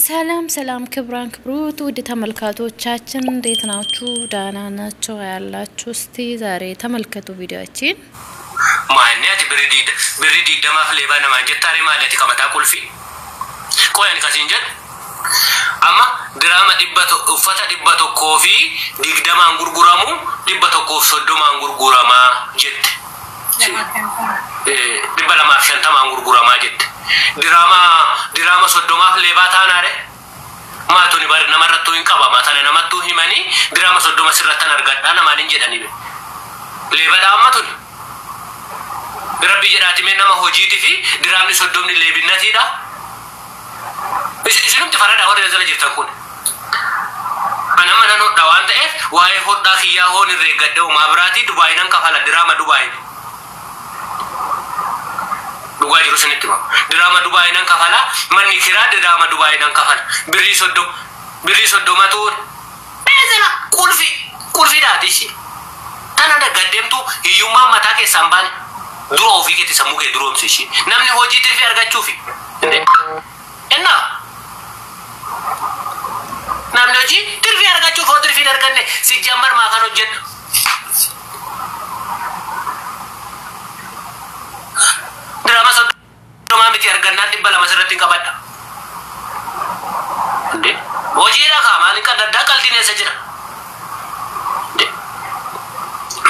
ሰላም ሰላም ክብራን ክብሩት ውድ ተመልካቾቻችን እንዴት ናችሁ? ደህና ናችሁ ያላችሁ? እስቲ ዛሬ ተመልከቱ ቪዲዮአችን። Maanni ati birrii 20f leebaa namaan jettaare maali ati qamataa qulfii? Qoy ani kasiin jedhu amma diraama dhibba uffata 120n gurguramu 130n gurguramaa jette. 250n gurguramaa jette. Diraama 30f leebaa taanaare? Maatuni bari namarrattuu hin qabama tana namattuu himanii diraama 30 sirrattan argadhaa namaan hin jedhanii be. Leebadhaa amma tuni. Rabbi jedhaati mee nama hojiitii fi diraamni 30ni leebinnatiidha. Isinumti faradaa warri jala jirtan kun. Ani amma nan hodha waan ta'eef waa'ee hodhaa kiyyaa hoon irra eeggadhe homaa biraatii Dubaay nan kafala diraama Dubaay. Dhugaa jiru isinitti hima. Diraama Dubaay nan kafala manni kiraa diraama Dubaay nan kafala. Birrii 30 birrii 30tu beezela qulfi qulfiidhaati ishii. Tana daggaddeemtu hiyyummaan mataa keessaan baane. Dura ofii keetti sammuu kee duroomsi ishii. Namni hojii tirfii argachuufi. Innaa namni hojii tirfii argachuuf hoo tirfii hin arganne sijjammar maa kan hojjedhu. Diraama 30 miti argannaan 200 sirratti hin qabadha. Hojiidha kaa maaliin qadda qaltiin eessa jira?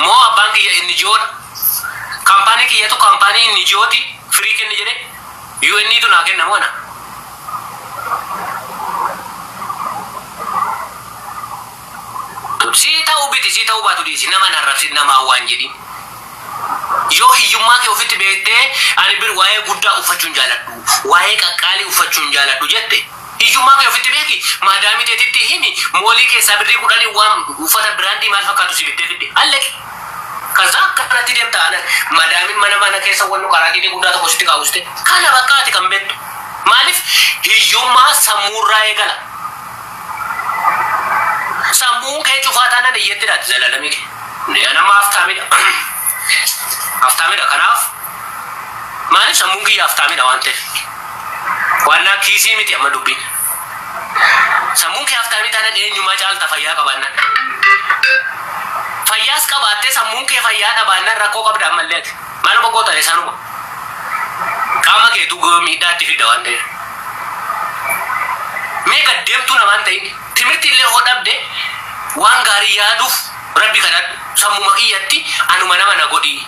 Moo abbaan kiyya inni ji'oodha. Kaampaanii kiyyatu kaampaanii inni ji'ooti firii kenni jedhee UN tu naa kenna moo ana? Sii ta'uu biti sii ta'uu baatu dhiisi nama hin arrabsin namaa waan jedhin. Yoo hiyyummaa kee ofitti beektee ani bir waa'ee guddaa uffachuu hin jaaladhu waa'ee qaqqaalii uffachuu hin jaaladhu jette hiyyummaa kee ofitti beeki maadaamii teetitti himi moolii keessaa birrii 10 waan uffata biraandii maal fakkaatu si bittee fidde allaqi. Kaza akkanatti deemta anan madaamiin mana mana keessa wannu qaraatiin guddaa tokko sitti kaawwiste kana bakka ati kan beektu maaliif hiyyummaa sammuurraa eegala. Sammuun kee cufaa taanaan iyyetti dhaati zalalamii kee. Ani amma haftaamidha. Haftaamidha kanaaf maaliif sammuun kiyya haftaamidha waan ta'eef. Waannaa kiisii miti amma dubbiin. Sammuun kee haftaamii taanaan eenyumaa caalta fayyaa qabaannaan. Fayyaas qabaattee sammuun kee fayyaa dhabaannaan rakkoo qabda ammallee ati. Maaluma goota isaanuma. Qaama keetu miidhaatti fida waan ta'eef. Mee gaddeemtuu namaan ta'in timirti illee hoo dhabde waan gaarii yaaduuf rabbi kadhadhu sammuma kiyyatti anuma nama na godhi.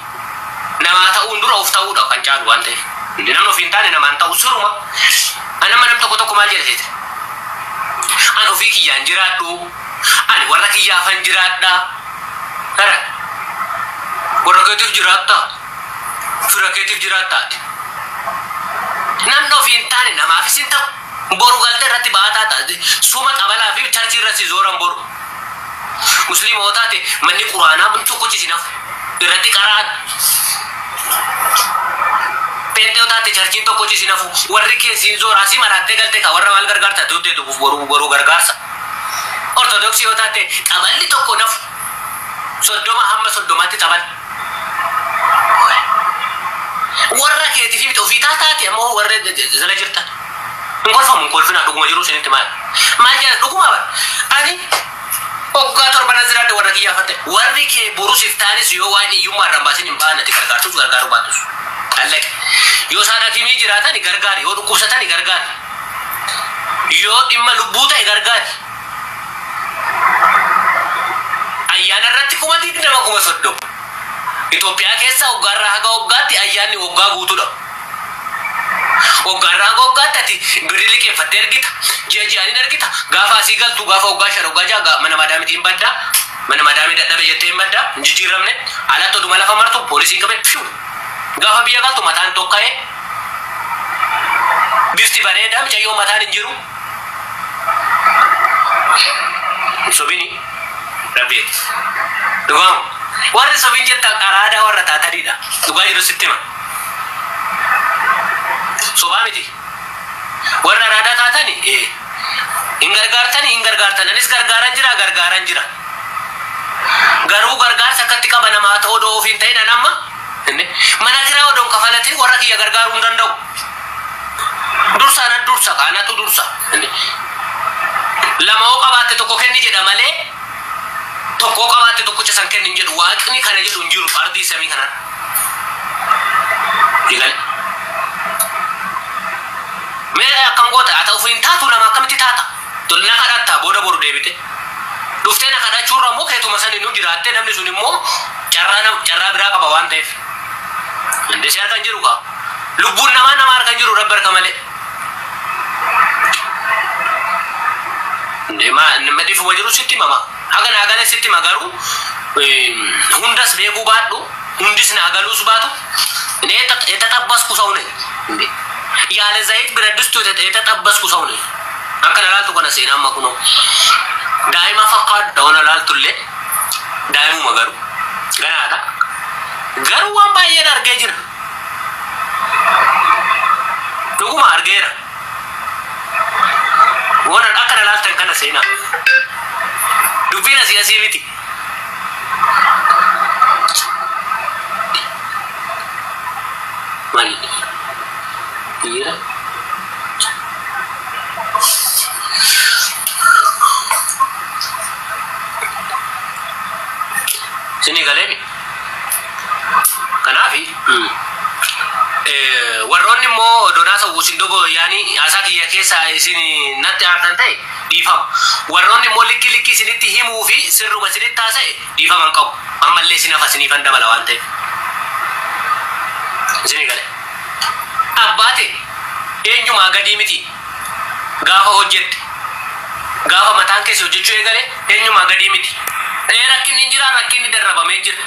Namaa ta'uun dura of ta'uudha kan caalu waan ta'eef. Namni of hin taane namaan ta'u siruma. Anama nam tokko tokko maal jedha seete? An ofii kiyyaan jiraadhu. Ani warra kiyyaafan jiraadha. Hara. Warra keetiif jiraatta. Fira keetiif jiraatta ati. Namni ofii hin taane namaafis hin ta'u. Boru galtee irratti ba'ataa taate suma xabalaa fi charchii irratti zooran boru. Musliima yoo taate manni quraanaa kun tokkochi si nafu irratti qara'an. Pheenxee yoo taate charchiin tokkochi si nafu warri keessiin zoora asii maraattee galtee ka warra maal gargaarta tuuttee dubuuf boruu boruu gargaarsa. Ortodoksii yoo taate xaballi tokko nafu 30 hamma 30tti xabal. Warra keetiif miti ofii taataati ammoo warra jala jirtan. Hin kolfamu hin kolfinaa dhuguma jiruu isinitti maal. Maal jedha dhuguma bara. Ani waggaa 7 as jiraadhe warra kiyyaa fatte. Warri kee borus iftaanis yoo waan hiyyummaa irraan baasin hin ba'an ati gargaartus gargaaruu baatus. Allaqe. Yoo isaan hakimii jiraatani gargaari yoo dhukkubsatani gargaari. Yoo dhimma lubbuu ta'e gargaari. Ayyaana irratti 20,000 30,000. Itoophiyaa keessa waggaarraa haga waggaatti ayyaanni waggaa guutuudha. Waggaarraa haga waggaatti ati birrii liqeeffattee ergita. Ji'a ji'aan hin ergita. Gaafa asii galtu gaafa waggaa 5 waggaa 6 mana madaamiitii hin baddaa. Mana madaamii dadhabe jettee hin baddaa. Hin jijjiiramne. Alatti oduma lafa martu poolisiin qabee fiu. Gaafa biyya galtu mataan tokka'ee. Bifti bareedaa mucayyoo mataan hin jiru. Hin sobini. Rabbi. Dhugaama. Warri sobin jettan araadaa warra taatanidha. Dhugaa jiru sitti hima. Sobaa miti. Warra araadaa taatani hin gargaartani hin gargaartan. Anis gargaaran jira gargaaran jira. Garuu gargaarsa akkatti qaba namaa ta'uu odoo ofiin ta'in an amma mana kiraa odoon kafalatiin warra kiyya gargaaruu hin danda'u. Dursa ana dursa kaanatu dursa. Lama hoo qabaatte tokko kenni jedha malee tokko hoo qabaatte tokkicha san kenni hin jedhu. Waaqni kana jedhu hin jiru ardii samii kanaan. Eegale. Mee akkam goota haa ta'u hin taatu nama akkamitti taata? Tolina kadhatta booda boru deebite. Dhuftee na kadhachuurra immoo keetuma sanii nu jiraattee namni sun immoo carraa biraa qaba waan ta'eef. Indesi harka hin jiru kaa. Lubbuun namaa nama harka hin jiru rabbi harka malee. Nama dhifuma jiru sitti himama. Haga naa galee sitti hima garuu hundas beekuu baadhu hundis naa galuus baatu የተጠበስኩ ሰው ነኝ እንዴ ያለ ዘይት ብረት ድስቱ የተጠበስኩ ሰው ነኝ። Akkana laaltu kana seenaa amma kunoo daa'ima fakkaadha ona laaltullee daa'imuma garuu ganaadha. Garuu waan baay'een argee jira. Dhuguma argeera. Waan akkana laaltan kana seenaa. Dubbiin asii asii miti. Maali? Dhiira? Isinii galeemi? Kanaafi warroonni immoo donaa sawwu isin dogo yaani haasaa kiyya keessa isin natti aartan ta'e dhiifama. Warroonni immoo likki likki isinitti himuu fi sirruma isinitti haasa'e dhiifama hin qabu. Ammallee isin hafa isiniifan dabala waan ta'eef. Isinii gale. Abbaate eenyumaa gadii miti gaafa hojjette gaafa mataan keessa hojjechuu eegale eenyumaa gadii miti. Rakkinni hin jira rakkinni darrabamee jira.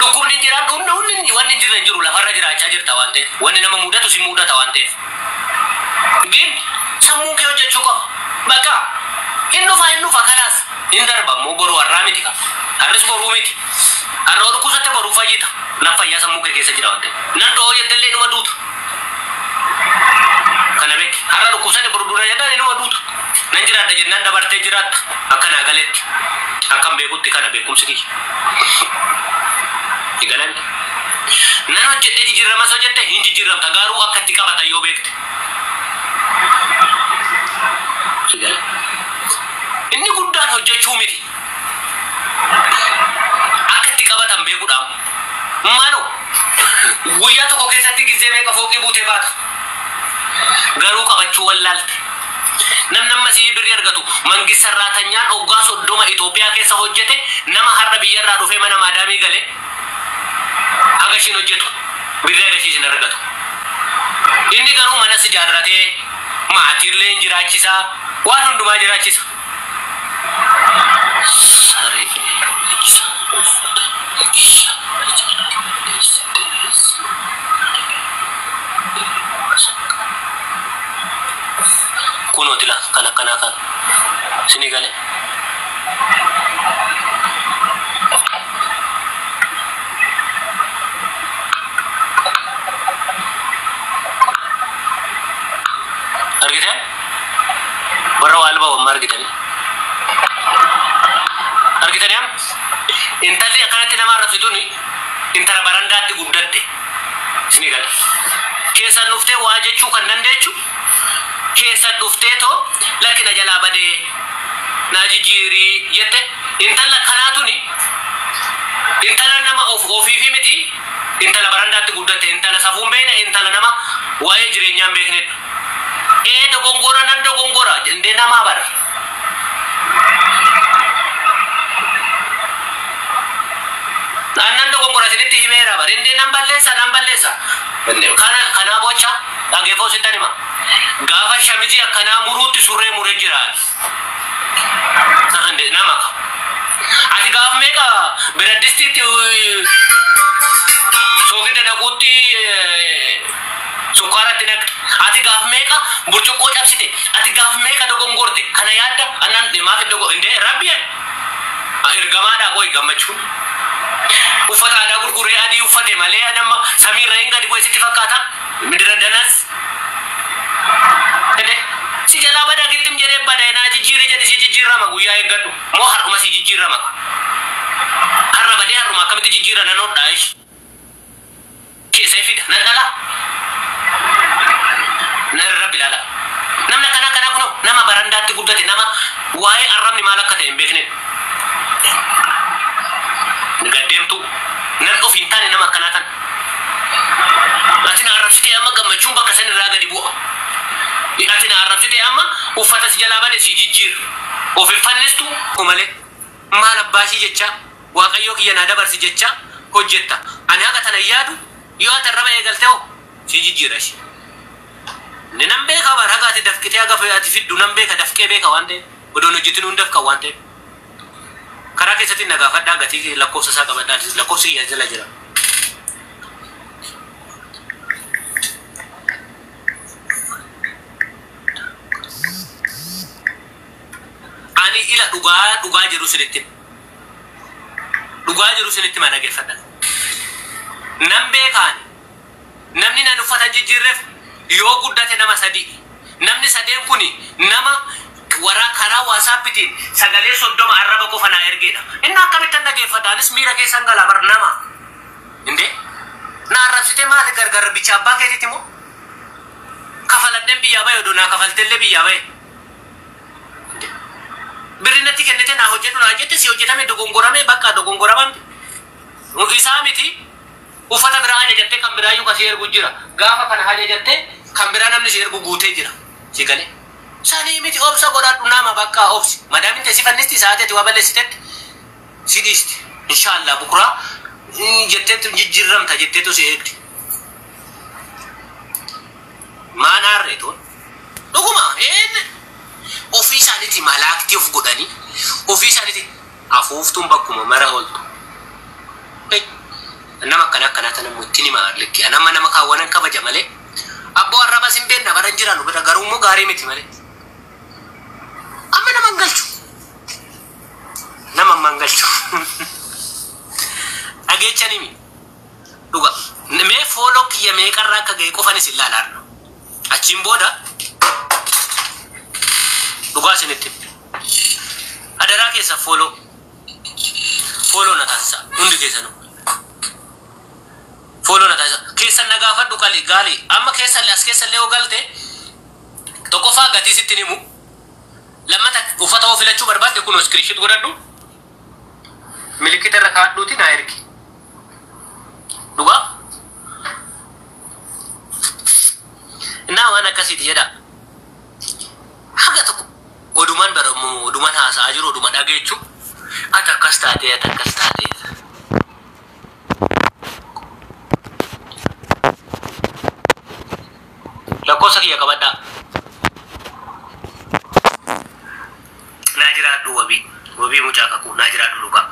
Dhukkubni hin jira dhumni wanni hin jirre hin jiru lafarra jiraachaa jirta waan ta'eef wanni nama mudatu si mudata waan ta'eef. Gin sammuun kee hojjechuu qaba. Bakka hin dhufa kanaas hin darba immoo boruu har'aa miti ka. Har'is boruu miti. Har'a dhukkubsatte boruu fayyita. Nan fayyaa sammuu kee keessa jira waan ta'eef. Nan du'oo jettellee inuma duuta. Kana beeki. Har'a dhukkubsatte boruu dura jennaan inuma duuta. Nan jiraadha jennaan dabartee jiraatta. Akka naa galetti. Akkam beekutti kana beekumsi kiyya. Galan. Nan hojjedhee jijjiiramas hojjette hin jijjiiramta garuu akka itti qabatan yoo beekte. Inni guddaan hojjechuu miti. Akka itti qabatan beekuudhaan. Mano guyyaa tokko keessatti gizee meeqa fooqii buutee baata. Garuu qabachuu wallaalte. Namni amma sii birrii argatu mangis sarraatanyaan hoggaa 30 Itoophiyaa keessa hojjete nama har'a biyyarraa dhufee mana maadaamii galee haga ishiin hojjetu birrii haga ishiin argatu. Inni garuu manas ijaarratee maatiillee hin jiraachisaa waan hundumaa jiraachisa. Saree isa uffata isa kunoo tila kan akkanaa kan isinii galee. Argitan? Warra waa alba wamma argitanii. Argitanii amma? Intalli akkanatti nama arrabsituun intala barandaatti guddatte. Isinii gale. Keessan dhuftee waa jechuu kan dandeechu keessan dhuftee too lakkina jalaa badee naa jijjiirii jette intala kanaatuni intala nama ofiifi miti intala barandaatti guddatte intala safuun beekne intala nama waa'ee jireenyaa hin beeknedha. Dogongora nan dogongora indee namaa bara. Annan dogongora isinitti himeera bara indee nan balleessa nan balleessa. Kanaa bocha dhageeffoo sittan hima. Gaafa shamizii akkanaa muruutti surree muree jira. Nama ka. Ati gaafa meeqa biraddistiitti soogidda naquutti sukkaaratti naqxe. Ati gaaf meeqa burcuqqoo cabsite. Ati gaaf meeqa dogongorte. Kana yaadda annan maaf dogo indee rabbiyan. Ergamaadhaa qoy gammachuun. Uffata aadaa gurguree adii uffate malee nama samiirra hin gadi bu'e sitti fakkaata. Midira danas. Ende si jalaa badaa gittim jedhee badaa naa jijjiirri jedhi si jijjiirama guyyaa eeggadhu. Moo har'uma si jijjiirama. Har'a badee har'uma akkamitti jijjiira nan hodhaa ishi. Keessa fida nan dhalaa. Nan rabbi ilaala. Namni akkanaa akkanaa kunoo Nama barandaatti guddate, nama waa'ee arrabni maal akka ta'e hin beekne. Gaddeemtu namni of hin taane nama akkanaa tan. Ati na arrabsitee amma gammachuun bakka san irraa gadi bu'a. Ati na arrabsitee amma uffata si jalaa bade si jijjiira. Of hin fannistu malee maal abbaashii jecha waaqayyoo kiyya naa dabarsi jecha hojjetta. Ani haga tana yaadu yoo ati arraba eegalte hoo si jijjiira ishee. Inni nan beeka bara haga ati dafqitee haga ati fiddu nan beeka, dafqee beeka waan ta'eef, odoon hojjetin hun dafqa waan ta'eef. Karaa keessatti na gaafadhaa, gatii lakkoofsa isaa qabadhaa, lakkoofsi kiyya jala jira. Ani ila dhugaa dhugaa jiru sinitti hima. Dhugaa jiru sinitti hima, dhageeffadha. Nan beekaani namni nan uffata jijjiirreef yoo guddate nama sadii. Namni sadeen kuni nama waraa karaa waasaappitiin sagalee 30 arraba qofa naa ergeedha. Inni akkamittan dhageeffadha? Anis miira keessan galaa bar nama. Indee na arrabsitee maali gargar bicha abbaa keetiiti moo? Kafaladheen biyyaa bahe, odoo naa kafalteellee biyyaa bahe. Birri natti kennite naa hojjedhu naa jette, si hojjetame, dogongorame, bakka dogongoramamte. Isaa miti, uffata biraa ajajattee kan biraayyuu kasii ergu jira. Gaafa kana ajajattee kan biraa namni si ergu guutee jira. Si galee. Sanii miti, obsa godhadhu nama, bakka obsi. Madaamin teessi fannisti sa'aateeti waa balleessitetti si dhiisti. Inshaallah bukuraa jetteetu jijjiiramta jetteetu si eegdi. Maan aarree toon. Dhuguma een ofii isaaniiti malaaktii of godhanii ofii isaaniiti afuuftuun bakkuma mara ooltu. Nama akkana akkanaa tana immoo ittiin himaa likki nama nama kaawwanan kabaja malee. Abboo arraba sin beekna bara hin jiraannu bira, garuu immoo gaarii miti malee. Amma nama hin galchu. Nama amma hin galchu. Dhageechanii mi? Dhuga. Mee follow kiyya meeqarraa akka ga'e qofan isin ilaalaa. Achiin booda dhugaa isinitti hima. Adaraa keessa follow. Follow na taasisa hundi keessanuu. Follow na taasisa. Keessan na gaafadhu qali gaali. Amma keessan as keessallee yoo galte, tokkoffaa gatii sitti himu. Lammata uffata oo filachuu barbaadde kunoo screenshot godhadhu. Milikita irra kaa'adhuuti naa ergi. Dhugaa. Innaa waan akkasiiti jedha. Haga tokko oduman baramu, oduman haasa'aa jiru, oduma dhageechu. Ati akkas taatee, ati akkas taatee. Lakkoofsa kiyya qabadhaa. Naa jiraadhu wabii. Wabii mucaa kakuu naa jiraadhu dhugaa.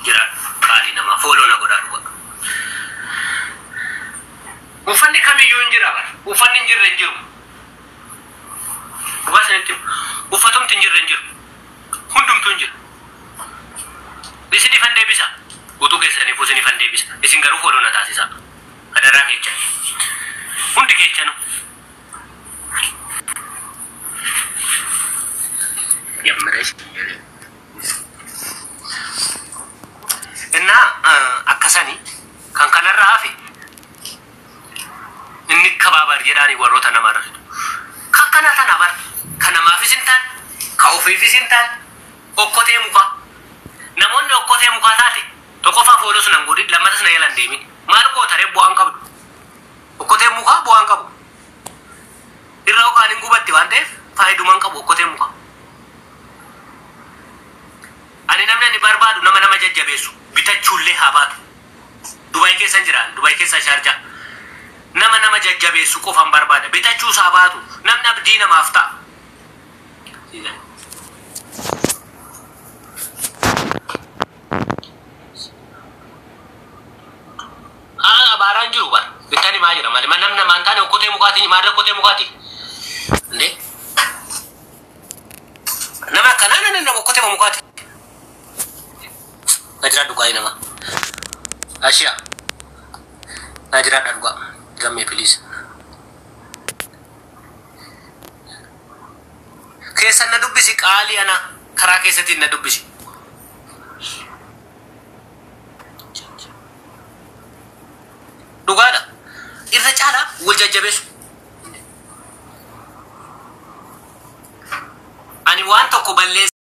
Jiraadhu qaalii namaa, follow na godhaa dhugaa. Uffanni kamiyyuu hin jira bara. Uffanni hin jirre hin jiru. Dhugaa isinitti himu. Uffatumti hin jirre hin jiru. Hundumtuu hin jiru. Isin ifan deebisa. Guutuu keessaniifuu isin ifan deebisa. Isin garuu follow na taasisa. Adaraa keechan. Hundi keechanu. Yammaresh. Innaa akkasani kan kanarraa hafe inni kabaabar jedhaani warroota nama arrabsitu. Kan kana tana bar kan namaafis hin taane, ka ofiifis hin taane, okkotee mukaa. Namoonni okkotee mukaa taate tokkoffaa follows nan godhin, lammatas na jalan deemin. Maal goota ree, bu'aan qabdu. Okkotee mukaa bu'aan qabu. Irra okaan hin gubatti waan ta'eef faayidumaan qabu okkotee mukaa. Ani namni ani barbaadu nama nama jajjabeessu, bitachuullee haa baatu. Dubaay keessa hin jiraan, Dubaay keessa Shaarjaa. Nama nama jajjabeessu qofan barbaada. Bitachuus haa baatu. Namni abdii namaaf ta'a. Haa, abaaraan jiru bara. Bittan himaa jira malee. Namni namaan taane okkotee mukaati, maarra okkotee mukaati. Indee? Nama akkanaa namni nama okkotee mukaati. Na jiraadhu qaalii namaa. Ashiyaa. Na jiraadha dhugaa. Gammee, please. Keessan na dubbisi qaalii ana, karaa keessatiin na dubbisi. Dhugaadha. Irra Irra caalaa wal jajjabeessu. Ani waan tokko balleessa.